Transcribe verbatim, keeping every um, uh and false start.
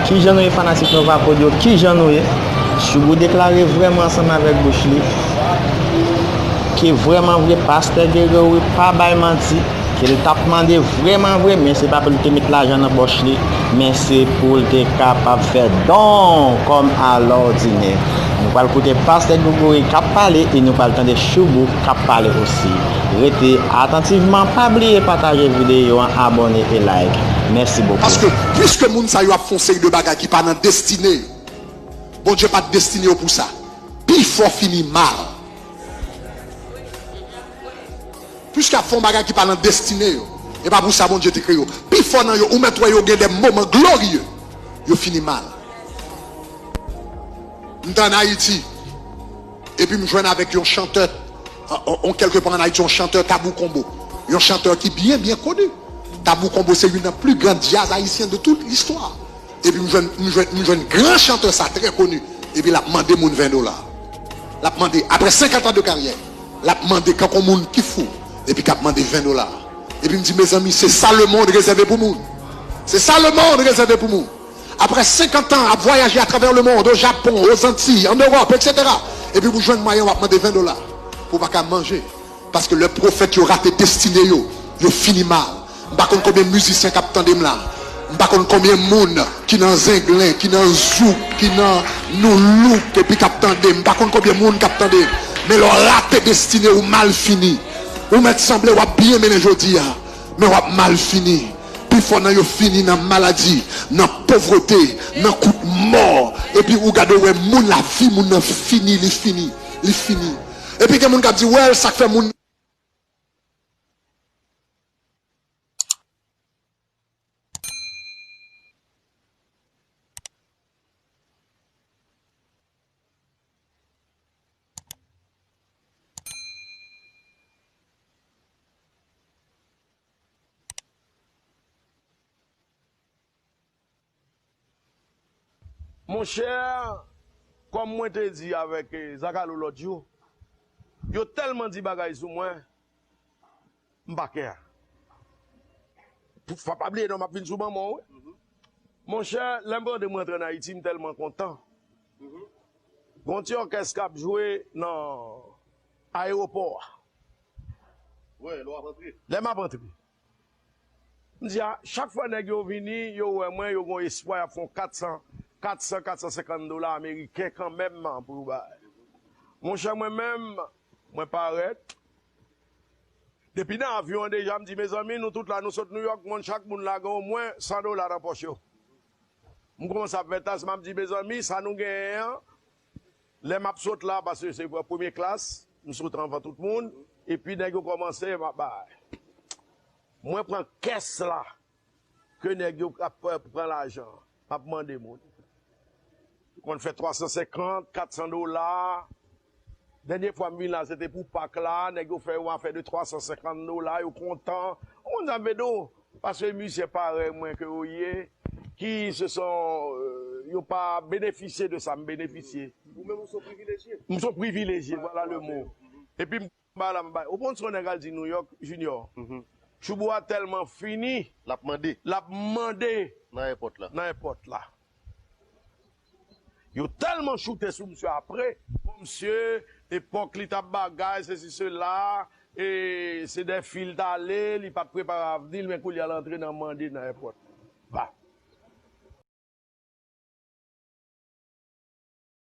Kijan nou ye fanatik Nova Prod yo? Kijan nou ye? Shoubou deklare vrèman ansanm avèk bouch li ke vrèman vre Pastè Gregory pa bay manti, ke l t ap mande vrèman vre, men se pa pou l te met lajan nan pòch li, men se pou l te kapab fè don kòm alòdinè. Nou pral koute Pastè Gregory k ap pale e nou pral tande Shoubou k ap pale osi. Rete atantivman, pa bliye pataje videyo an, abòne e like. Mèsi bokou. Paske, piske moun sa yo ap fè yon seri de bagay ki pa nan destine yo, Bondye pa t destine yo pou sa. Pifò fini mal. Piske y ap fè yon bagay ki pa nan destine yo, e pa pou sa Bondye te kreye yo. Pifò nan yo, ou mèt wè yo gen de moman glorye, yo fini mal. M t ann Ayiti, epi m jwenn avèk yon chantè, on, on, kèlke pa ann Ayiti, yon chantè Tabou Combo. Yon chantè ki byen, byen koni. Tabou Combo se youn nan pli gran djaz ayisyen de tout listwa. Epi m jwenn, m jwenn, m jwenn gran chantè sa, trè koni. Epi l ap mande moun ven dola. L ap mande, apre senkant an de karyè, l ap mande kankou moun ki fou, epi k ap mande ven dola. Epi m di, mezanmi, se sa lemonn rezève pou moun. Se sa lemonn rezève pou moun. Apre senkant an ap vwayaje atravè lemonn, o Japon, o Zantiy, an Ewòp, etsetera. Epi pou jwenn mwayen w ap mande ven dola pou w pa ka manje. Paske lè pwofèt yo rate destine yo, yo fini mal. M pa konn konbyen mizisyen k ap tande m la. M pa konn konbyen moun ki nan zenglen, ki nan zouk, ki nan noulouk, epi k ap tande m. M pa konn konbyen moun k ap tande m. Men lè w rate destine, ou mal fini. Ou mèt sanble w ap byen mennen jodi a, men w ap mal fini. Pifò nan yo fini nan maladi, nan povrete, nan kout mò. Epi ou gade, ou wè moun, lavi moun nan fini, li fini, li fini. Epi gen moun k ap di, "Well, sa k fè moun." Monchè, kòm mwen te di avèk, eh, Zakalo lòt jou, yo tèlman di bagay sou mwen, m pa kè. Pou, fò pa bliye non, m ap vin sou manman w, wi. Monchè, lè m tande mwen antre ann Ayiti, m tèlman kontan. Gon ti òkès k ap jwe nan ayewopò a. Lè m ap antre. M di a, chak fwa nèg yo vini, yo wè mwen, yo gon espwa y ap fè yon kat san, kat san, kat san senkant dola ameriken kanmenm pou yo bay. Monchè, mwen menm, mwen parèt. Depi nan avyon an deja, m di, mezanmi, nou tout la, nou sot Nouyòk, moun, chak moun la gen omwen san dola nan pòch yo. M kòmanse ap fè tas, m ap di, mezanmi, sa nou genyen an, lè m ap sot la, paske se premye klas, m sot anvan tout moun, epi nèg yo kòmanse, m ap bay. Mwen pran kès la, ke nèg yo ap pran, pran lajan, m ap mande moun. Yo konn fè twa san senkant, kat san dola. Dènye fwa m vin la, se te pou Pak la, nèg yo fè yon afè de twa san senkant dola, yo kontan. Ou konn sa m vle di w? Paske mizisyen parèy mwen ke yo ye, ki se son, euh, yo pa benefisye de sa m benefisye. Ou menm ou se yon privilejye. M se yon privilejye, vwala le mo. Epi m ba la, m ba, ou konn se yon nèg al di Nouyòk, Junior. Shoubou a tèlman fini. L ap mande. L ap mande. Nan èpòt la. Nan èpòt la. Yo tèlman choute sou misye apre. Bon, misye, epòk li t ap bagay, sesi, sela, e se de fi l t ale, li pa t prepare avni l, men kounye a l antre nan mande nan èpòt.